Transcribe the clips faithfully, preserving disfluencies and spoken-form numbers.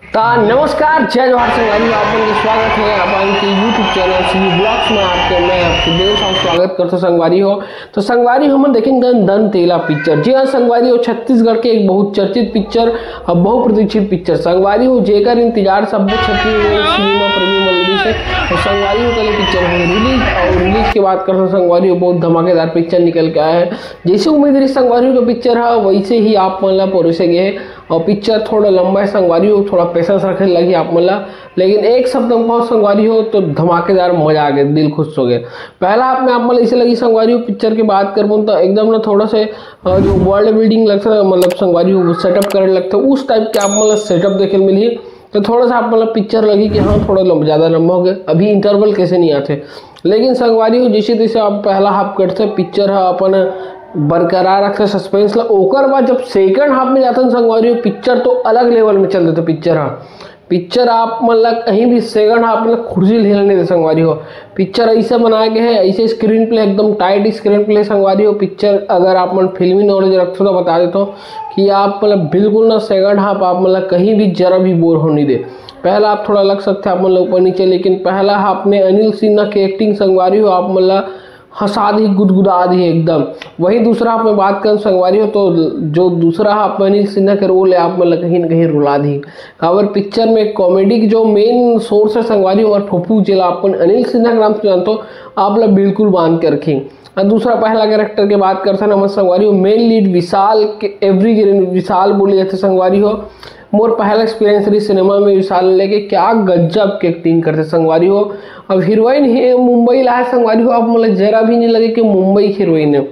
त नमस्कार, जय जोहार संगवारी हो, आप मन के स्वागत है अपन के YouTube चैनल सीबी ब्लॉग्स में। आपके मैं आपके दिल से स्वागत करता हूँ संगवारी हो। तो संगवारी हो, हमन देखेन धन धन तेला पिक्चर। जी हाँ संगवारी हो, छत्तीसगढ़ के एक बहुत चर्चित पिक्चर, अब बहुत प्रतीक्षित पिक्चर संगवारी हो, जेकर इंतजार सब छत्तीसगढ़ सिनेमा प्रेमी मन रहिस हे। और संगवारी हो, कल पिक्चर हो रिलीज, और रिलीज के बात करता संगवारी हो, बहुत धमाकेदार पिक्चर निकल के आया है। जैसे उम्मीद रही संगवारी हो, पिक्चर है वैसे ही आप मन ला परोसे गए है। और पिक्चर थोड़ा लंबा है संगवारी हो, थोड़ा पेशेंस रखे लगी आप मन ला। लेकिन एक शब्द में कहो संगवारी हो तो धमाकेदार मजा आ गया, दिल खुश हो गया। पहला हाफ में आप मन ला ऐसे लगी संगवारी हो, पिक्चर की बात करबो तो एकदम ना थोड़ा से अ, जो वर्ल्ड बिल्डिंग लगता है, मतलब संगवारी हो सेटअप करे लगता है, उस टाइप के आप मन ला सेटअप देखे मिली। तो थोड़ा सा आप मन ला पिक्चर लगी कि हाँ थोड़ा लंबा, ज़्यादा लंबा हो गया, अभी इंटरवल कैसे नहीं आते। लेकिन संगवारी हो जैसे तैसे आप पहला हाफ करते पिक्चर है अपन बरकरार रखते सस्पेंस ला। ओकर बाद जब सेकंड हाफ में जाते हैं संगवारी हो, पिक्चर तो अलग लेवल में चल देते पिक्चर। हाँ, पिक्चर आप मन ला कहीं भी सेकंड हाफ में खुर्सी हिलने दे संगवारी हो। पिक्चर ऐसे बनाए गए हैं, ऐसे स्क्रीन प्ले, एकदम टाइट स्क्रीन प्ले संगवारी हो। पिक्चर अगर आप मन फिल्मी नॉलेज रखते हो तो बता देता हूँ कि आप मतलब बिल्कुल ना सेकंड हाफ आप मतलब कहीं भी जरा भी बोर होने दे। पहला हाफ थोड़ा लग सकता है आप मतलब ऊपर नीचे, लेकिन पहला हाफ में अनिल सिन्हा की एक्टिंग संगवारी हो आप मतलब हंसा दी, गुदगुदा दी एकदम। वही दूसरा हाफ में बात करें संगवारी हो तो जो दूसरा हाफ में अनिल सिन्हा के रोल है आप मतलब कहीं ना कहीं रुला दी। काबर पिक्चर में कॉमेडी की जो मेन सोर्स है संगवारी हो, हमारे फुफू जेला अपन अनिल सिन्हा के नाम से जानते हो, आप लोग बिल्कुल बांध के रखें। और दूसरा पहला कैरेक्टर की बात करते हैं ना संगवारी हो, मेन लीड विशाल के, एवरीग्रीन विशाल बोले जाते संगवारी हो। मोर पहला एक्सपीरियंस रही सिनेमा में विशाल लेके, क्या गजब के एक्टिंग करते संगवारी हो। अब हीरोइन ही मुंबई ला है संगवारी हो, आप मतलब जरा भी नहीं लगे कि मुंबई की हीरोइन है।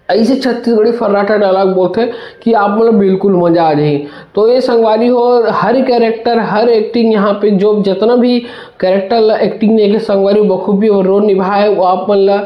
ऐसे छत्तीसगढ़ी फर्राटा डायलॉग बोलते कि आप मतलब बिल्कुल मजा आ जाए। तो ये संगवारी हो, हर कैरेक्टर, हर एक्टिंग यहाँ पे जो जितना भी कैरेक्टर एक्टिंग ने के संगवारी हो बखूबी और रोल निभाए, वो आप मतलब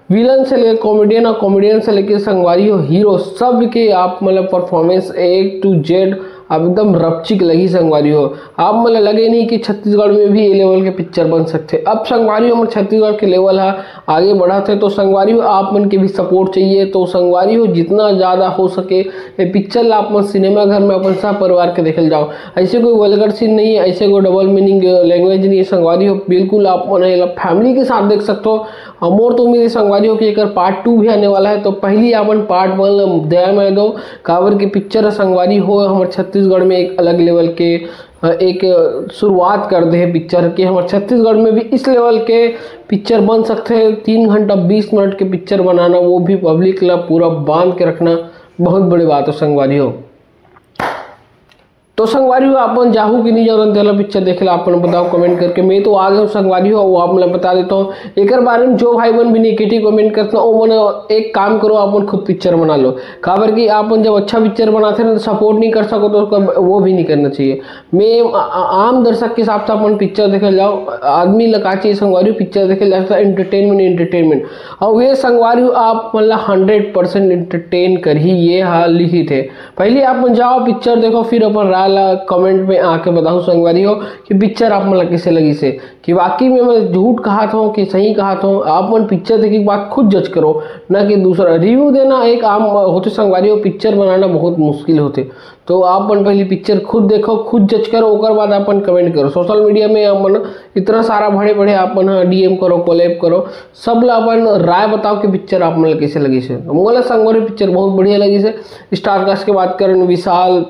विलन से लेकर कॉमेडियन और कॉमेडियन से लेकर संगवारी हो हीरो, सब के आप मतलब परफॉर्मेंस ए टू जेड एकदम रपचिक लगी संगवारी हो। आप मतलब लगे नहीं कि छत्तीसगढ़ में भी ये लेवल के पिक्चर बन सकते। अब संगवारी हो, हमर छत्तीसगढ़ के लेवल है आगे बढ़त है, तो संगवारी हो आप मन के भी सपोर्ट चाहिए। तो संगवारी हो जितना ज़्यादा हो सके ये पिक्चर ला आप मन सिनेमा घर में अपन सह परिवार के देखल जाओ। ऐसे कोई वल्गर सीन नहीं है, ऐसे कोई डबल मीनिंग लैंग्वेज नहीं है संगवारी हो, बिल्कुल आप मन एला फैमिली के साथ देख सकते हो। और मोर तो उम्मीद है संगवारी हो कि एकर पार्ट टू भी आने वाला है, तो पहली अपन पार्ट वन दया मैं दो। काबर के पिक्चर संगवारी हो हमर छत्तीसगढ़ में एक अलग लेवल के अ, एक शुरुआत कर दे है पिक्चर के। हमर छत्तीसगढ़ में भी इस लेवल के पिक्चर बन सकते हैं। तीन घंटा बीस मिनट के पिक्चर बनाना, वो भी पब्लिक ला पूरा बांध के रखना, बहुत बड़ी बात है संगवारी हो। तो संगवारी हो, आप मन जाहू कि नहीं जाहू तेला पिक्चर देखे ला, आप मन बताओ कमेंट करके। मैं तो आ गया हूँ संगवारी हो, वो आप मन बता देता हूँ। एकर बारे में जो भाई मन भी नेगेटिव कमेंट करते हैं, वो मन एक काम करो, आप मन खुद पिक्चर बना लो। काबर कि आप मन जब अच्छा पिक्चर बनाते हैं ना, तो सपोर्ट नहीं कर सको, तो उसका वो भी नहीं करना चाहिए। मैं आ-, आ-, आम दर्शक के हिसाब से अपन पिक्चर देखे जाओ, आदमी ला का चाहिए संगवारी हो, पिक्चर देखे जाता एंटरटेनमेंट, एंटरटेनमेंट। और ये संगवारी हो, आप मतलब हंड्रेड परसेंट एंटरटेन कर ही ये हाल लिखित है। पहले आप मन जाओ पिक्चर देखो, फिर अपन राय ला कमेंट में आके बताओ संगवारी हो कि पिक्चर आप मतलब कैसे लगी से, कि वाकई में मैं झूठ कहा था कि सही कहा था। आप मन पिक्चर देखे के बाद खुद जज करो, ना कि दूसरा रिव्यू देना एक आम होते संगवारी हो, पिक्चर बनाना बहुत मुश्किल होते। तो आप मन पहले पिक्चर खुद देखो, खुद जज करो, ओकर बाद अपन कमेंट करो। सोशल मीडिया में अपन इतना सारा भड़े भड़े अपन ह डीएम करो, कोलैब करो, सब ला अपन राय बताओ कि पिक्चर आप मन ला कैसे लगी से। मोला संगवारी पिक्चर बहुत बढ़िया लगी से। स्टार कास्ट के बात करें विशाल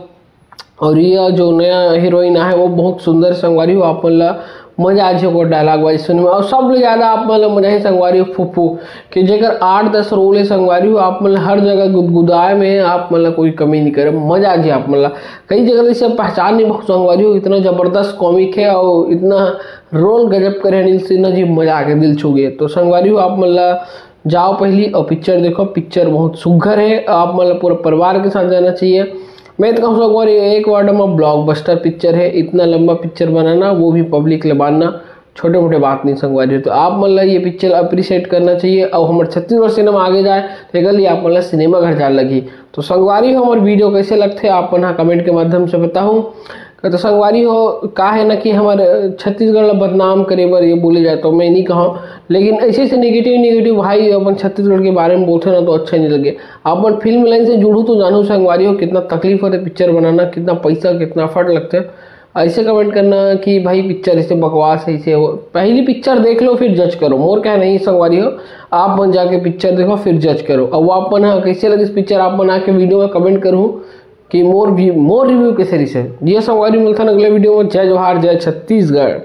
और ये जो नया हीरोइन आहे वो बहुत सुंदर संगवारी हो, आप मन ला मजा आ जाए ओकर डायलॉग वाइज सुने में। और सब ले ज़्यादा आप मन ला मजा ही संगवारी हो फुफू कि जेकर आठ दस रोल है संगवारी हो, आप मन ला हर जगह गुदगुदाए में आप मन ला कोई कमी नहीं करे, मजा आ जाए आप मन ला। कई जगह से पहचान नहीं बहुत संगवारी हो, इतना ज़बरदस्त कॉमिक है और इतना रोल गजब करे अनिल सिन्हा जी, मजा आ के दिल छू गए। तो संगवारी हो आप मन ला जाओ पहली और पिक्चर देखो, पिक्चर बहुत सुघर है, आप मन ला पूरा परिवार के साथ जाना चाहिए। मैं तो कहूँ संगवारी एक वर्ड में ब्लॉकबस्टर पिक्चर है, इतना लंबा पिक्चर बनाना वो भी पब्लिक ले बांधना छोटे मोटे बात नहीं संगवारी हो। तो आप मन ला ये पिक्चर अप्रिशिएट करना चाहिए और हमारे छत्तीसगढ़ सिनेमा आगे जाए तो एकर लिए आप मन ला सिनेमा घर जाए लगी। तो संगवारी हो हमारे वीडियो कैसे लगते आप मन हाँ कमेंट के माध्यम से बताओ। तो संगवारी हो का है ना कि हमारे छत्तीसगढ़ ला बदनाम करे बर ये बोले जाए तो मैं नहीं कहूँ, लेकिन ऐसे ऐसे नेगेटिव नेगेटिव भाई अपन छत्तीसगढ़ के बारे में बोलते ना तो अच्छा नहीं लगे। अपन फिल्म लाइन से जुड़ू तो जानू संगवारी हो कितना तकलीफ होते पिक्चर बनाना, कितना पैसा कितना एफर्ट लगते। ऐसे कमेंट करना कि भाई पिक्चर ऐसे बकवास है, ऐसे हो। पहली पिक्चर देख लो, फिर जज करो। मोर कहना नहीं संगवारी हो, आप मन जाके पिक्चर देखो, फिर जज करो। अब आप मन ह कैसे लगिस पिक्चर, आप मन आके वीडियो में कमेंट करूँ कि मोर भी मोर रिव्यू कैसे रहिस है। ये संगवारी, मिलथन अगले वीडियो में। जय जोहार, जय छत्तीसगढ़।